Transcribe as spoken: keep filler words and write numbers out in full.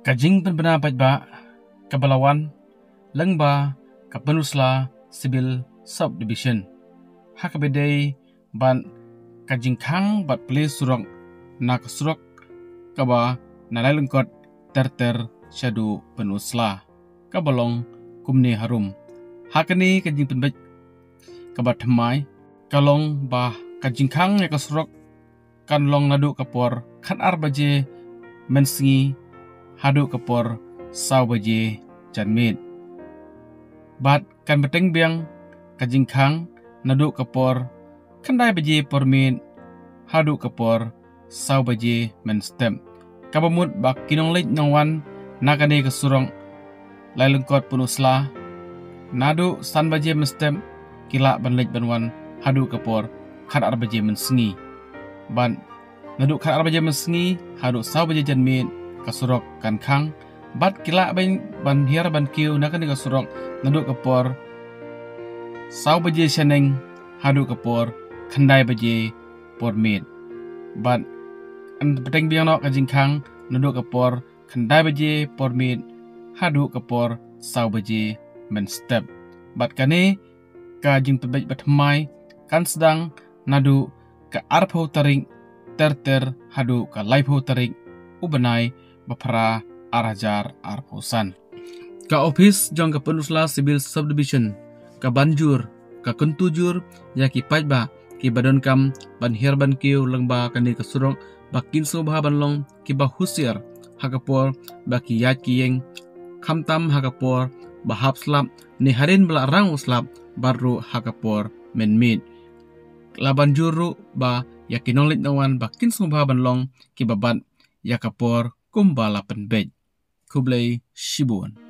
Ka jingpynbna paidbah kaba la wan lyngba ka Pynursla Civil Subdivision ha kaba ïadei bad ka jingkhang bad plie surok na ka surok kaba na Lailyngkot ter ter shaduh Pynursla kaba long kumne harum. Ha kane ka jingpynbeit kaba thymmai ka long ba ka jingkhang ïa ka surok kan long naduh ka por khatar baje mynsngi haduh ka por saw baje janmiet. Bad kan bteng biang ka jingkhang naduh ka por khyndai baje por miet haduh ka por saw baje mynstep. Kaba mut ba ki nongleit nongwan na kane ka surok Lailyngkot Pynursla naduh san baje mynstep ki lah ban leit ban wan haduh ka por khatar baje mynsngi. Bad naduh khatar baje mynsngi haduh saw baje janmiet ka surok kan khang. Bad ki lah ban, ban hiar ban kiew na kane ka surok naduh ka por saw baje shaneng haduh ka por khyndai baje por miet. Bad kan bteng biang noh ka jingkhang naduh ka por khyndai baje por miet haduh ka por saw baje mynstep. Bad kane ka jingpynbeit bathymmai kan sdang naduh ka arphew tarik ter ter haduh ka laiphew tarik u bnai ba phra ar hajar arphew san. Ka ophis jong ka Pynursla Civil Subdivision ka ban jur, ka kyntu jur ïa ki paidbah kiba donkam ban hiar ban kiew lyngba kane ka surok ba kin sngewbha ban long kiba husiar ha ka por ba ki ïaid ki ïeng, khamtam ha ka por ba hap slap ne hadien ba la rang u slap bad ruh ha ka por mynmiet. La ban jur ruh ba ïa ki nongleit nongwan ba kin sngewbha ban long kiba bat ïa ka por kumba la pynbeit. Khublei shibun.